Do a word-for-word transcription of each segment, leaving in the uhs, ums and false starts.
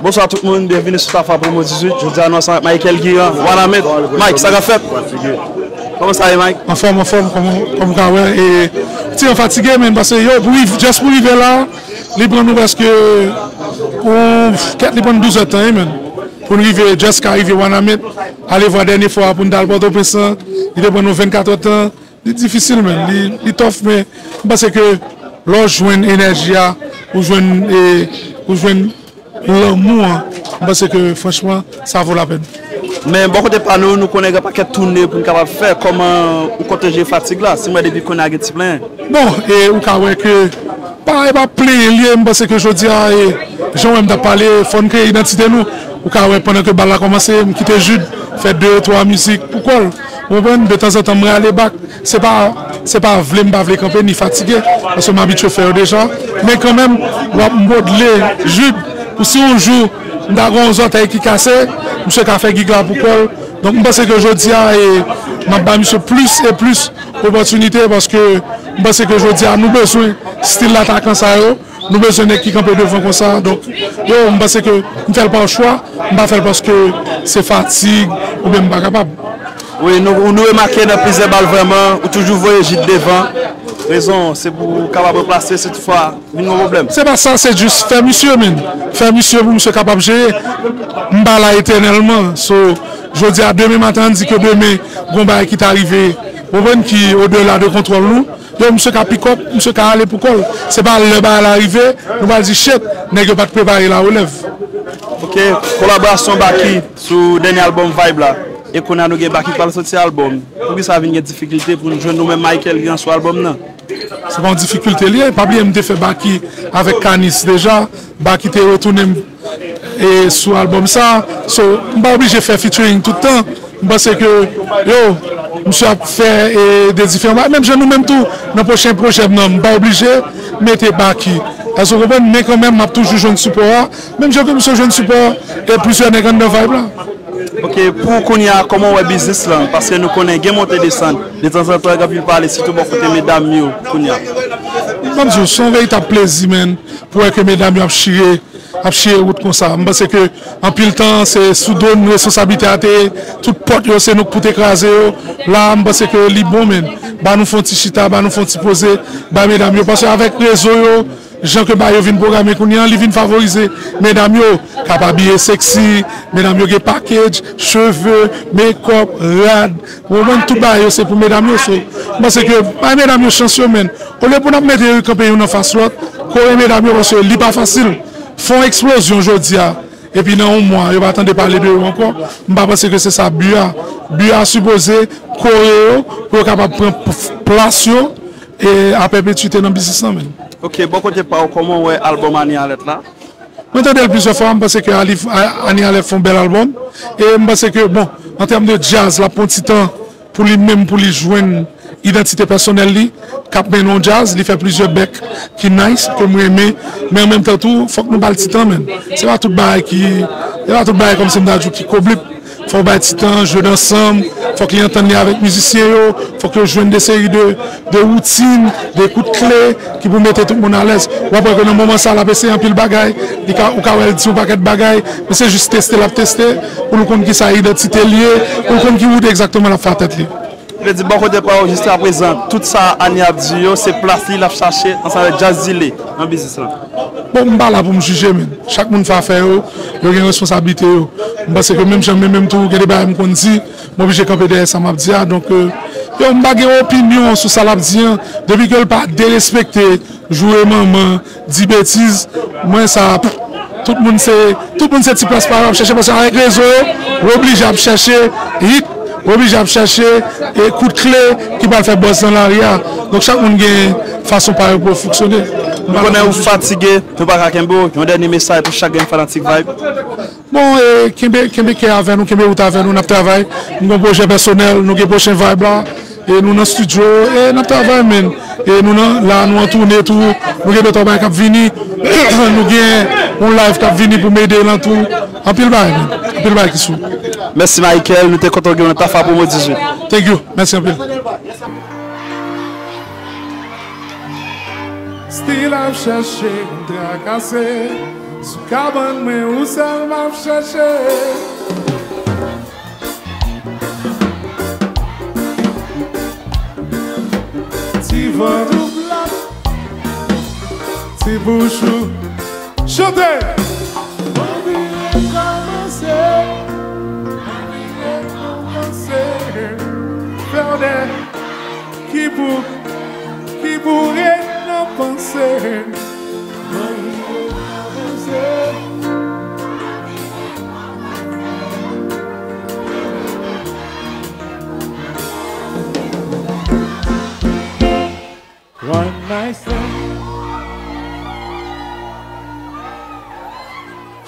Bonswa tout moun, byenvini sou Tafa Promo dizuit. Jodi a nou ansanm ak Michael Guiran, Wanament. Mike, sa k ap fèt? Kòman sa ye, Mike? Anfòm, anfòm, kòman, kòman w ka wè, e, ti an fatige, men, paske yo, pou rive, just pou rive la, li pran nou prèske, yon, kèt, li pran douz èdtan, wi, men. Pou n rive, just ka rive Wanament, ale vwa dènye fwa pou n t al Pòtoprens lan, li te pran nou vennkat èdtan, li difisil, men, li, li tough, men, m panse ke lè w jwenn enèji a, ou jwenn, e, ou jwenn lanmou an, m panse ke, franchman, sa vo lapèn. Men bò kote pa nou, nou konnen gen pakèt toune pou n kapab fè. Kòman ou konte jere fatig la? Si m wè depi kounye a gen ti plenyen. Bon, e ou ka wè ke pa, e pa plenyen l ye, m panse ke jodi a, e, jan w wè m t ap pale, fò n kreye idantite nou. Ou ka wè pandan ke bal la kòmanse, m kite Jude fè de, twa mizik pou kò l. Ou konprann? De tanzantan, m rale bak. Se pa, se pa vle m pa vle kanpe, ni fatige, paske m abitye fè yo deja. Men kanmenm, w ap modle Jude pou si yon jou m ta gen yon zòtèy ki kase, misye ka fè gig la pou kò l. Donk, m panse ke jodi a, e, m ap ba misye plis e plis opòtinite, paske m panse ke jodi a, nou bezwen stil atakan sa yo. Nou bezwen nèg ki kanpe devan konsa. Donk, yo, m panse ke m fè l pa chwa, m pa fè l paske se fatig oubyen m pa kapab. Wi, nou, nou remake nan plizyè bal vrèman, ou toujou voye Jude devan. Rezon, se pou w kapab ranplase si toutfwa vin gen pwoblèm. Se pa sa, se jis fè misye, men. Fè misye pou misye kapab jere. M pa la etènèlman. So, jodi a, demen maten, ann di ke demen, gon bagay ki ta rive, ou konprann, ki odela de kontwòl nou. Yo, misye ka pick up, misye ka ale pou kò l. Se pa lè bagay la rive, nou pral di, "Shit, nèg yo pa t prepare la relèv." Ok, kolaborasyon Baky sou dènye albòm Vibe la. E kounye a nou gen Baky k pral soti albòm. Poukisa vin gen difikilte pou n jwenn nou menm Michael Guiran sou albòm nan? Se pa yon difikilte li ye. Pa bliye m te fè Baky avèk Kanis deja. Baky te retounen m e sou albòm sa. So, m pa oblije fè featuring tout tan. M panse ke, yo, misye ap fè, e, de diferan bagay. Menm jan nou menm tou, nan pwochen pwojè m nan, m pa oblije mete Baky. Èske w konprann? Men kanmenm, m ap toujou jwenn sipò a. Menm jan ke misye jwenn sipò, e plizyè nèg anndan Vibe la. Ok, pou kounye a, kòman w wè biznis lan? Paske nou konnen gen monte desann. De tanzantan, gen anpil pale, sitou bò kote medam yo, kounye a. Ban m di w, se yon veritab plezi, men, pou wè ke medam yo ap chire ap chire wout konsa. M panse ke anpil tan, se sou do n responsablite a te ye. Tout pòt yo, se nou k pou te kraze yo. La, m panse ke li bon, men. Ba nou fè yon ti chita, ba nou fè yon ti poze, bay medam yo. Paske avèk rezo yo, jan ke bagay yo vin pwograme kounye a, li vin favorize medam yo. K ap abiye sexy, medam yo gen package, cheve, make-up, rad. Ou konprann, tout bagay yo, se pou medam yo. So, m panse ke bay medam yo chans yo, men. Olye pou n ap mete yo kanpe youn anfas lòt, kore medam yo, paske li pa fasil. Fè yon eksplozyon jodi a, epi nan yon mwa, yo pa tande pale de yo ankò. M pa panse ke se sa bi a. Bi a sipoze kore yo, pou yo kapab pran p-, plas yo, e a pèpetwite nan biznis lan menm. Ok, bò kote pa w, kòman w wè albòm Anie Alerte la? Mwen tande l plizyè fwa, m panse ke Alif-, A-, Anie Alerte fè yon bèl albòm. E m panse ke, bon, an tèm de djaz, l ap pran ti tan pou li menm, pou li jwenn idantite pèsonèl li, k ap mennen yon djaz, li fè plizyè bèk ki nice, ke m renmen, men an menm tan tou, fòk nou ba l ti tan, men. Se pa tout bagay ki, se pa tout bagay kòmsi m ta di w ki koblip. Fò w bay ti tan, jwe ansanm, fòk li antann li avèk mizisyen yo, fòk yo jwenn de seri de, de woutin, de kout kle ki pou mete tout moun alèz. W ap wè ke nan moman sa, l ap eseye anpil bagay, li ka, ou ka wè l di yon pakèt bagay, men se jis teste l ap teste, pou nou konn kisa idantite l ye, pou nou konn ki wout egzakteman l ap fè a tèt li. Vle di, bò kote pa w, jiskaprezan, tout sa Anie ap di yo, se plas li l ap chache ansanm avèk Jazz Dile nan biznis lan. Bon, m pa la pou m jije, men. Chak moun fè afè yo, yo gen responsablite yo. M panse ke menm jan, men menm tou, gen de bagay m konn di, m oblije kanpe dèyè sa m ap di a. Donk, euh, yo, m pa gen opinyon sou sa l ap di an. Depi ke l pa derespekte, joure manman, di betiz, mwen sa, pff, tout moun se, tout moun se ti plas pa yo ap chèche, paske avèk rezo yo, w oblije ap chèche hit, w oblije ap chèche, e, kout kle ki pral fè buzz nan lari a. Donk, chak moun gen fason pa yo pou yo fonksyone. Nou konnen ou fatige, nou pa ka kenbe w. Yon dènye mesaj pou chak grenn fanatik Vibe. Bon, e, kenbe, kenbe kè avè nou, kenbe wout avè nou, n ap travay. Nou gen pwojè pèsonèl, nou gen pwochen Vibe la, e nou nan estidyo, e n ap travay, men. E nou nan, la, nou an toune tou, nou gen de twa bagay k ap vini, nou gen yon live k ap vini pou Medellin tou. Anpil bagay, men. Anpil bagay ki sou. Mèsi, Michael, nou te kontan w gen w nan Tafa Promo dizuit. Thank you, mèsi anpil. Still ap chache pou m trakase. Sou kabann mwen, ou sèl m ap chèche. Ti vant ou plat, ti bouch ou. Chante! Anvi rekòmanse, anvi rekòmanse. Fè yon dè ki pou, ki pou ret nan panse. One night stand.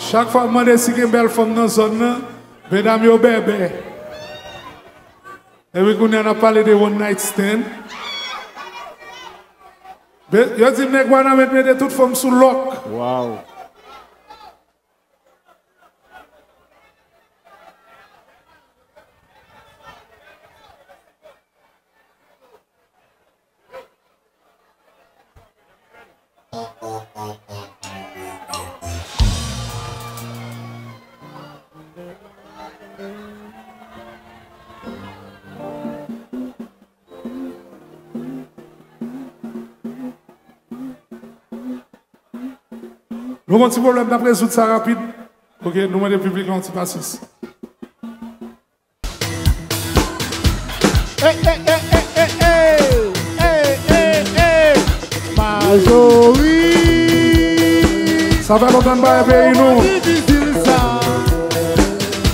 Chak fwa m mande si gen bèl fanm nan zòn nan, medam yo bèbè. Epi kounye a n ap pale de one night stand. Be-, yo di m nèg Wanament mete tout fanm sou lòk. Wow. Nou gon ti pwoblèm, n ap rezoud sa rapid. Ok, nou mande piblik la yon ti pasyans. Ey, ey, ey, ey, ey, ey. Ey, ey, ey. Majori. Sa fè lontan n pa wè peyi nou. Difisil sa.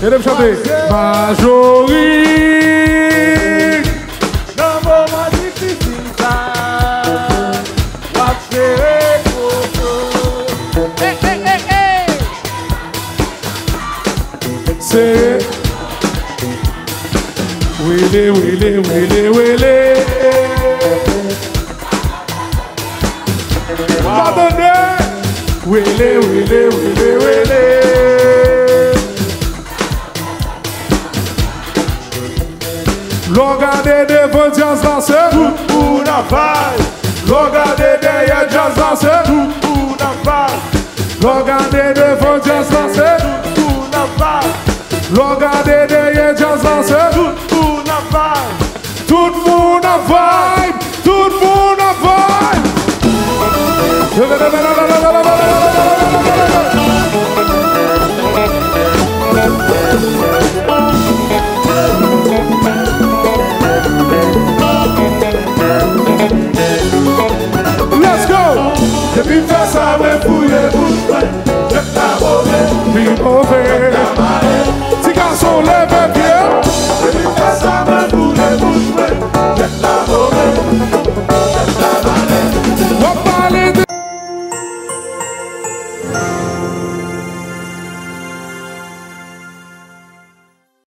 Ede m chante. Majori. Nan moman difisil sa, w ap sere koko. Ey, ey, ey, ey. Sere. Wele, wele, wele, wele. Pa tande. Wele, wele, wele, wele. Lè w gade devan djaz la se tout moun ap vibe. Lè w gade dèyè djaz la se tout moun ap vibe. Lè w gade devan djaz la se tout moun ap vibe. Lè w gade dèyè djaz la se tout moun ap vibe. Tout moun ap vibe. Tout moun ap vibe. Let's go! Depi m fè sa, mwen fouye